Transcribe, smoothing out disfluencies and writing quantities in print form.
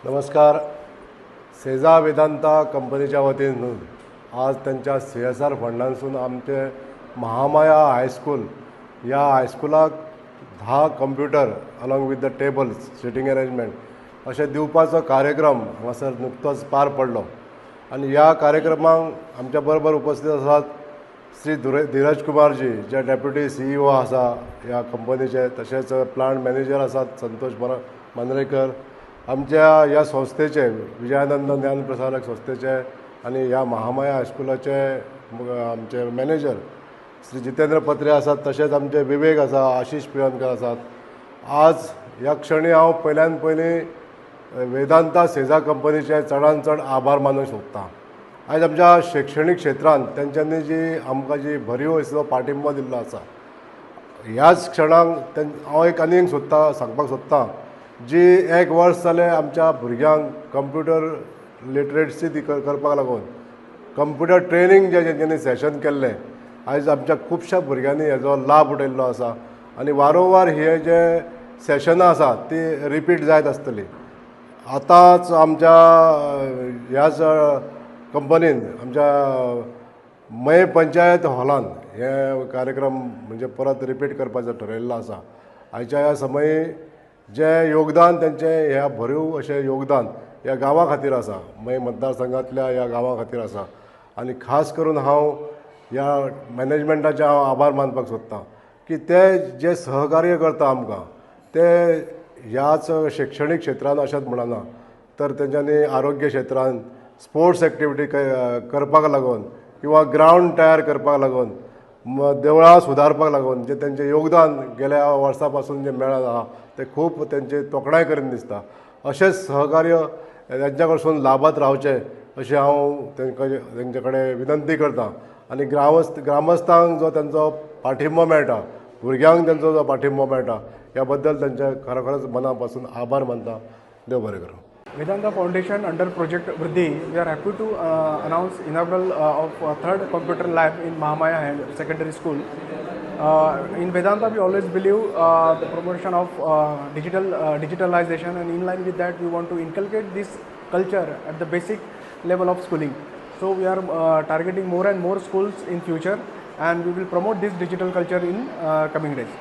नमस्कार. सेजा वेदांता कंपनीच्या वतीन आज त्यांच्या सीएसआर फंडांसून आमचे महामाया हायस्कूल ह्या हायस्कुलाक 10 computer along with the tables, sitting arrangement अशें दिवपाचो कार्यक्रम हांगासर नुकतोच पार पडलो आनी ह्या कार्यक्रमाक आमच्या बरोबर उपस्थित आसात श्री धीरज कुमारजी, जे डेप्युटी सीईओ आसा ह्या कंपनीचे, तशेंच प्लांट मॅनेजर आसात संतोष मांद्रेकर, आमच्या ह्या संस्थेचे, विजयानंद ज्ञान प्रसारक संस्थेचे आनी ह्या महामाया हायस्कुलाचे आमचे मॅनेजर श्री जितेंद्र पत्रे आसात, तशेंच आमचे विवेक आसा, आशिष पिळवणकर आसात. आज ह्या क्षणी हांव पयल्यान पयलीं वेदांता सेजा कंपनीचे चडान चड आभार मानूंक सोदतां. आयज आमच्या शिक्षणीक क्षेत्रांत तेंच्यांनी जी आमकां जी भरीव असो पाठिंबो दिल्लो आसा, ह्याच क्षणाक हांव एक आनी एक सोदता सांगपाक सोदतां, जी एक वर्स जालें आमच्या भुरग्यांक कंप्युटर लिटरसी ती करपाक लागून कंप्युटर ट्रेनींग जे तेंच्यांनी सेशन केल्लें, आयज आमच्या खुबश्या भुरग्यांनी हेजो लाभ उठयल्लो आसा आनी वारंवार हे जे सेशनां आसा ती रिपीट जायत आसतली. आतांच आमच्या ह्याच कंपनीन आमच्या मये पंचायत हॉलान हे कार्यक्रम म्हणजे परत रिपीट करपाचो ठरयल्लो आसा. आयच्या ह्या समयी जें योगदान तेंचें, ह्या भरीव अशें योगदान ह्या गांवा खातीर आसा, मये मतदारसंघातल्या ह्या गांवा खातीर आसा आनी खास करून हांव ह्या मॅनेजमेंटाचे हांव आभार मानपाक सोदतां की ते जे सहकार्य करता आमकां, ते ह्याच शिक्षणीक क्षेत्रान अशेंच म्हणना, तर तेंच्यांनी आरोग्य क्षेत्रान स्पोर्ट्स एक्टिविटी करपाक लागून किंवा ग्रावंड तयार करपाक लागून, देवळां सुदारपाक लागून जे तेंचें योगदान गेल्या वर्सां पासून जें मेळत आहा, तें खूब तेंचे तोखणाय करीन दिसता. अशेंच सहकार्य तेंच्या कडसून लाभत रावचें अशें हांव तेंकां तेंचे कडेन विनंती करता आनी ग्रामस्थांक जो तेंचो पाठिंबो मेळटा, भुरग्यांक तेंचो जो पाठिंबो मेळटा, ह्या बद्दल तेंचे खरोखरच मना पासून आभार मानता. देव बरें करूं. Vedanta Foundation under Project Vriddhi, we are happy to announce inaugural of third computer lab in Mahamaya Higher Secondary School. In Vedanta, we always believe the promotion of digitalization, and in line with that, we want to inculcate this culture at the basic level of schooling. So we are targeting more and more schools in future, and we will promote this digital culture in coming days.